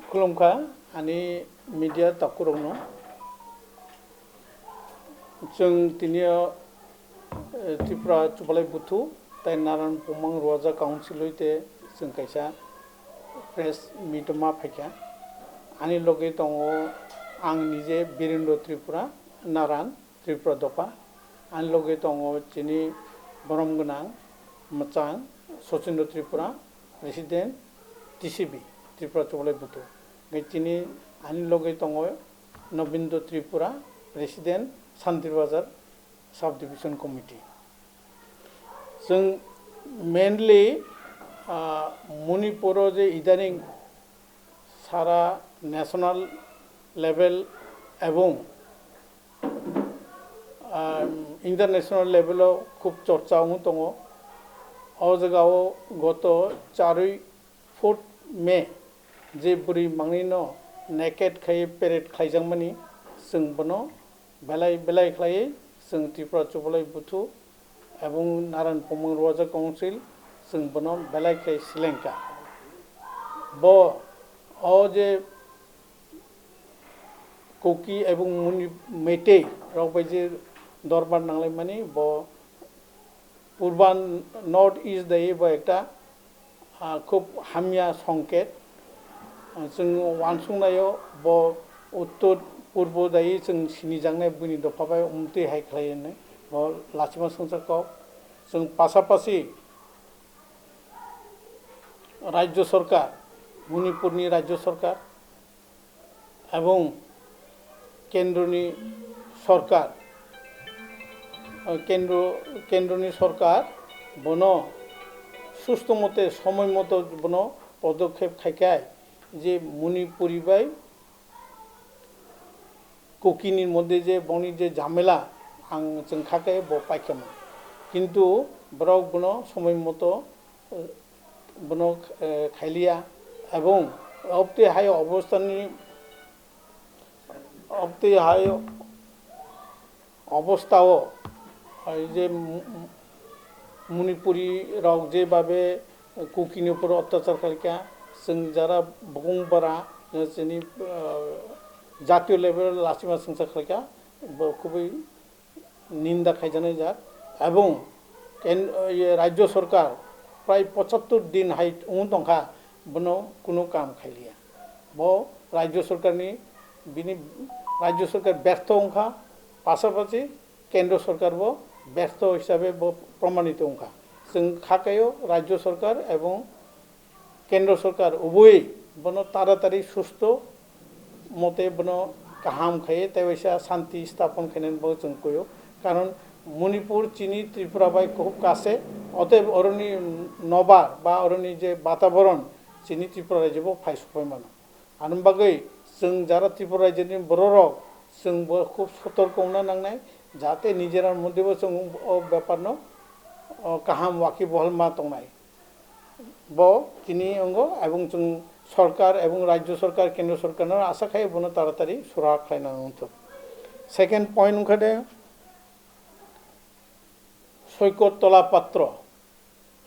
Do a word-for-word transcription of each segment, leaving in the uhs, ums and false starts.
Khulumkha ani media takhurokno. Chwng tini o, eh, Tripura Chubalai Buthu tai Naran Pumang Ruaja Council hoite chwng kaisa press meet ma phaikha. Ani loge tongo ang nije Birendra Tripura, Naran, Tripura dopha. Ani loge tongo chini borom gwnang mwchang Sochindra Tripura, President T C B, Tripura Chubalai Buthu. Hingke chini ani loge tongo Nobindra Tripura, President Santir Bazar Sub Division Committee. Chwng mainly, ah, Manipuro je idaning sara national level ebong, ah, international level o khub chorcha wng tongo. O jagao goto charwi fourth May je bwrwi mangni no naked khai parade khlaijakmani, chwng bono belai belai khlaiwi chwng Tripura Chubalai Buthu ebong Naran Pumang Ruaja Council chwng bono belai khe selengkha. Bo o je Kuki ebong Muni Meitei rok bai je dorbar nanglaimani bo Purban North East dai bo ekta, ah, khub hamya songket. Ah, chwng wansuknaio bo uttor purbo dai chwng sinijaknai buini dopha bai umtwi hai khlai hwnwi bo lachima swngchar kok. Chwng pasapasi Rajya Sarkar, Manipurni Rajya Sarkar ebong kendroni sorkar, o kendro, kendroni sorkar bono susto mote, somoi moto bono podokkhep khaikhai je Manipuri bai Kukini moddhe je boni je jhamela ang chwng kha khe bo paikha mano. Kintu borok bono somoi moto, eh, bono, eh, khailiya ebong obtwi hai obostani, obtwi hai obostao, ai je Mu-, Mu-, Manipuri rok je babe Kukini upor otyachar khaikha, chwng jara bukung bara, chini, ah, jatiyo level o lachima swngchar khaikha, bo khubui ninda khaijaknai jak. Ebong ken-, ye, Rajya Sarkar prai pochattor din hai wng tongkha, bono kuno kam khailiya. Bo Rajya Sarkarni, bini Rajya Sarkar bertho wngkha, pasapasi Kendra Sarkar bo bertho hisabe bo promanito wngkha. Chwng kha kaio Rajya Sarkar ebong Kendra Sarkar ubui bono taratari susto mote bono kaham khaiye tei waisa shanti sthapon khainani bo chwng kuio. Karon Manipur chini Tripura bai kuhuk kase, oteb oroni nobar ba oroni je bataboron chini Tripura rajyo bo phai supai mano. Ani bagwi chwng jara Tripura rajyoni bororok chwng bo khub sotorko wngna nangnai, jate nijera moddhe bo chwng o bepar no, o, kaham wakibohal ma tongnai. Bo tini wngo, ebong chwng sorkar ebong rajyo sorkar, kendra sorkar no asa khai bono taratari sura khlaina wngthok. Second point wngkha de Soikot Tola Patro,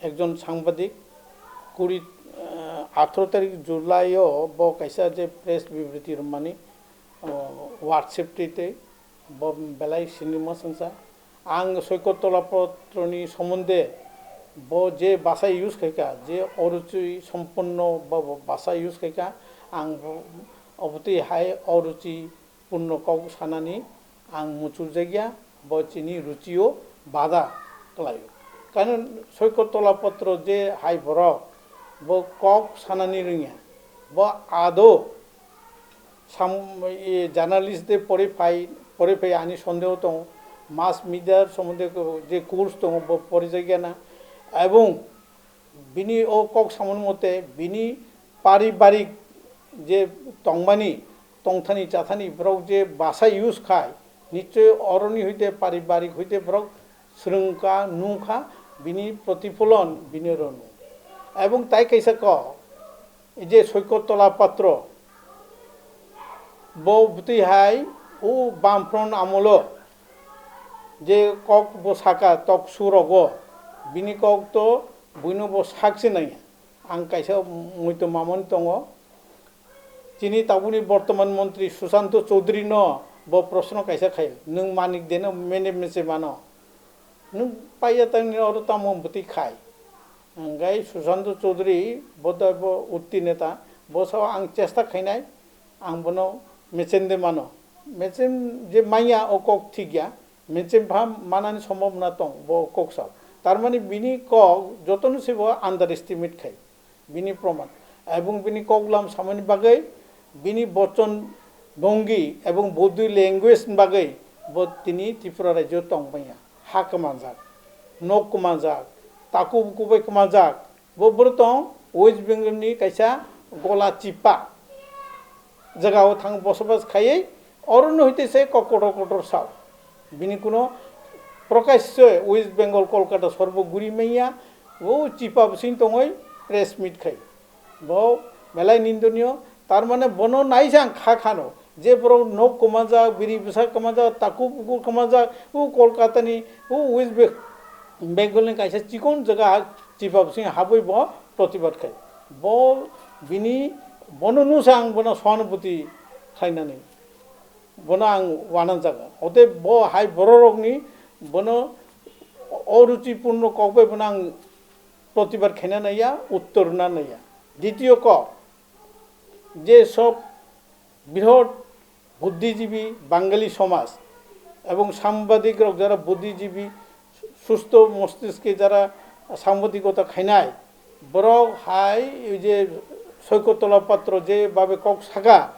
ekjon sangbadik, kuri, eh, atharo tarik July o bo kaisa je press bibriti rwmani, oh, WhatsApp twi twi bo belai sinima songsa. Ang Soikot Tola Patroni somonde bo je basa use khaika, je oruchi somponno bo, bo basa use khaika, ang bo obotwi hai oruchi punno kok sanani ang muchurjakya, bo chini ruchio bada kwlaio. Karon Soikot Tola Patro je hai borok, bo kok sanani rwngya, bo ado sam-, e, journalist de pori phai, pori phai ani sondeho tongo, mass media somonde ko-, je course tongo, bo porijakya na, ebong bini o kok samani mote bini paribarik je tongmani, tongthani chathani borok je basa use khai, nichoi oroni hoite paribarik hoite borok swrwngkha, nungkha, bini protipholon bini rw nung. Ebong tai kaisa kok, je Soikot Tola Patro, bo bwtwi hai o Bamfront amolo je kok bo saka talk show rogo, bini kok to buino bo sakse nangya. Ang kaisa muitu mamani tongo, Chini tabukni bortoman montri Susanto Chaudhary no bo proshno kaisa khai, "Nwng manik de no mene mese mano? Nwng paiya tangni oro tamo bwtwi khai?" Hwnkhe Susanto Chaudhary bo da bo utti neta, bo sao, "Ang chesta khainai, ang bono mechen de mano." Mechen je manya o kok thik ya, mechen pha manani sombhabona tong bo kok sao. Tar mani bini kok jotono se bo underestimate khai. Bini proman. Ebong bini koklam samani bagwi, bini bochon bongi ebong body language ni bagwi bo tini Tripura rajyo tong manya. Ha kwmanjak, nok kwmanjak, taku buku bai kwmanjak. Bo bwrwi tong West Bengal ni kaisa gola chipa jagao thang bosobas khaiwi, orono hwite se kok kotor kotor sao. Bini kuno prakash se West Bengal Kolkata sorbo guri manya, o chipa bwswng tongwi press meet khai. Bo belai nindoniyo, tar mane bono naisang kha khano, je borok nok kwmanjak, biri bwsa kwmanjak, taku buku kwmanjak, o Kolkata ni, o West Be-, Bengal ni kaisa chikon jaga ha chipa bwswng habwi bo protibad khai. Bo bini, bono nusa ang bono sohanubuti khlainani. Bono ang wananjago. Otei bo hai bororokni bono oruchipurno kok bai bono ang protibad khaina naiya, uttor rwna naiya. Ditiyo kok, je sob bihot buddhijibi Bangali somaj ebong sambadik rok jara buddhijibi susto mostiske jara sambadikota khainai, borok hai ei je Soikotola Patro je babe kok saka,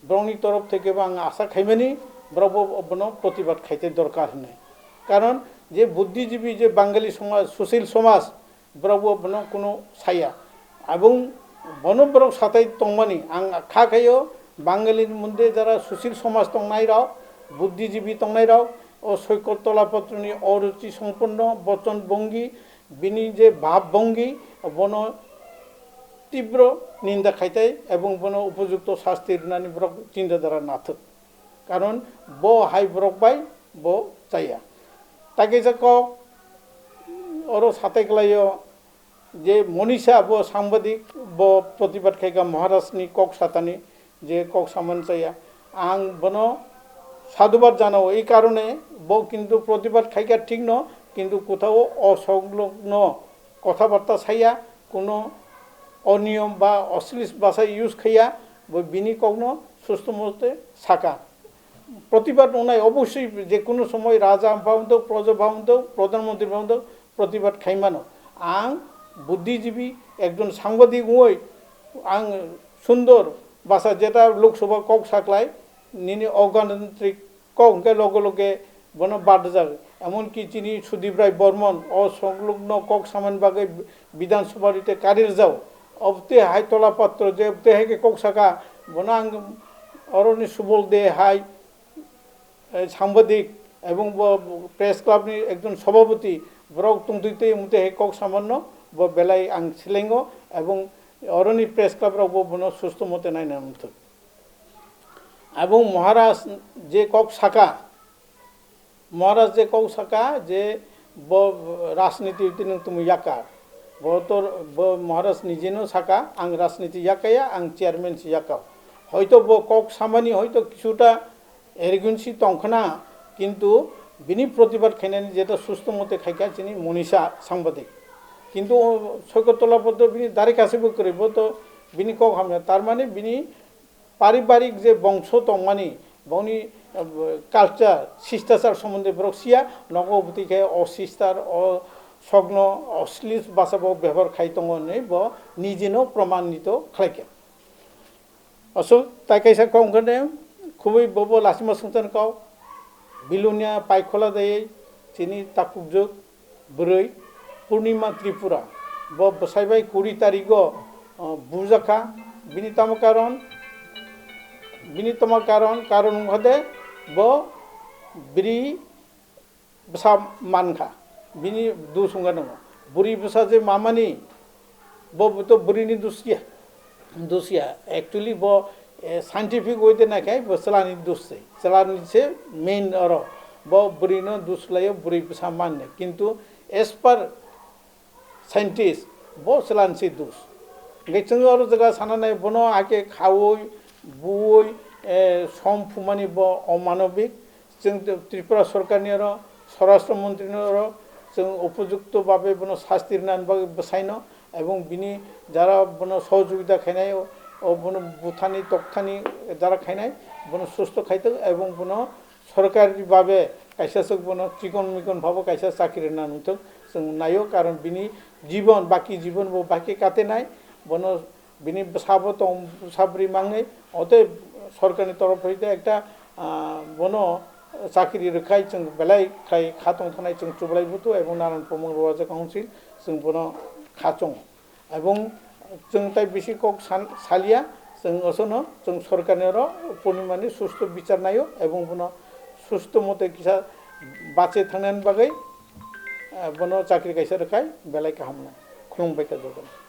borokni torof theke bo ang asa khaimani, borok bo bono protibad khaite dorkar hinwi. Karon je buddhijibi je Bangali somaj, sushil somaj, borok bo bono kuno saya. Abong bono borok satai tongmani ang kha khaio, Bangali ni mundre jara sushil somaj tongnai rok, buddhijibi tongnai rok, o Soikotola Patroni oruchi somponno bochon bongi, bini je bhab bongi, bono tibro ninda khaitai ebong bono upojukto sasti rwnani borok chinta dhara nathok. Karon bo hai borok bai bo chaya. Takisa kok oro satai klaio je Monisha bo sangbadik bo protibad khaika Maharaj ni kok satani je kok saman chaya. Ang bono sadhubad janao, ei karone bo kintu protibad khaika thik no, kintu kothao osonglogno kothabatta saya, kuno oniyom ba oshlis bhasha use khaiya, bo bini kokno susto mote saka. Protibad wngnai obossoi je kuno somoi raja bhabontw, proja bhabontw, pradhan mantri bhabontw, protibad khaimano. Ang buddhijibi, ekjon sangbadik wngwi ang sundor bhasha jeta Lok Sabha kok saklai, nini ogantantrik kok hwnkhe loge loge bono badjak. Emonki chini Sudip Rai Bormon o songlogno kok samani bagwi Bidhan Sabha rite kari rwjao. Obte hai Tola Patro je obte hai khe kok saka, bono ang oroni Subol De hai, eh, sangbadik ebong bo press club ni ekjon sabhapati, borok tongtwi twi mute hai kok samanno bo belai ang silengo ebong oroni press club rok bo bono susto mote naina muthuk. Ebong Maharaj je kok saka, Maharaj je kok saka je bo rajniti tini tumi yaka, bo to bo Maharaj nijeno saka, "Ang rajniti yakaya, ang chairman se yaka." Hoito bo kok samani hoito kisuta arrogancy tongkhna, kintu bini protibad khainani jeta susto mote khaikha chini Monisha sangbadik. Kintu o Soikotola Patro bini dari kase bo kwrwi, bo to bini kok hamya, tar mane bini paribarik je bongso tongmani, bongni, eh, culture, shistachar somonde borok siya, nogo bwtwi khe o sistar, o sogno, o slis basa bo bebohar khai tongo hinwi bo nijino promanito khlaikha. Aswk tai kaisa kok wngkha de, khubui bobo lachima swngcharni kok, Bilonia Paikhola dayai chini takhukjwk bwrwi Purnima Tripura, bo bwsai bai kuri tarigo, o, bujakha. Bini tamo karon, bini tamo karon, karon wngkha de bo biri bwsa mankha, bini dus wngkha nango. Bwrwi bwsa je mamani, bo, bo to bwrwini dus ya, dus ya. Actually bo, eh, scientific way de naikhe bo chwlani dus se, chwlani se main oro. Bo bwrwino dus laio, bwrwi bwsa manne. Kintu as per scientist, bo chwlani se dus. Hingke chwng oro jaga sana nai, bono ake khaui, Buwi, eh, som phumani bo omanobik. Chwng Tripura sorkarni oro, Swarashtra Montri ni oro chwng upojukto babe bono sasti rwna bagwi bwsaino, ebong bini jara bono sohojogita khainai, o, o bono buthani, tokthani jara khainai, bono susto khaitok ebong bono sorkari babe kaisa swk bono chikon mikon phabo kaisa chakri rwna nungthok chwng naio, karon bini jibon, baki jibon bo baki katenai, bono bini bwsabo tong, bwsa bwrwi mangnai, otei sorkarni torof hoite ekta, ah, bono chakri rwkhai chwng belai khai kha tongthanai chwng chublai buthu ebong Naran Pumang Ruwaja Council chwng bono kha chongo. Ebong chwng tai bisi kok san-, salia, chwng osono chwng sorkarni oro Purnimani susto bichar naio ebong bono susto mote kisa bache thangnani bagwi, ah, bono chakri kaisa rwkhai belai kaham no. Khulumbai kha jotono.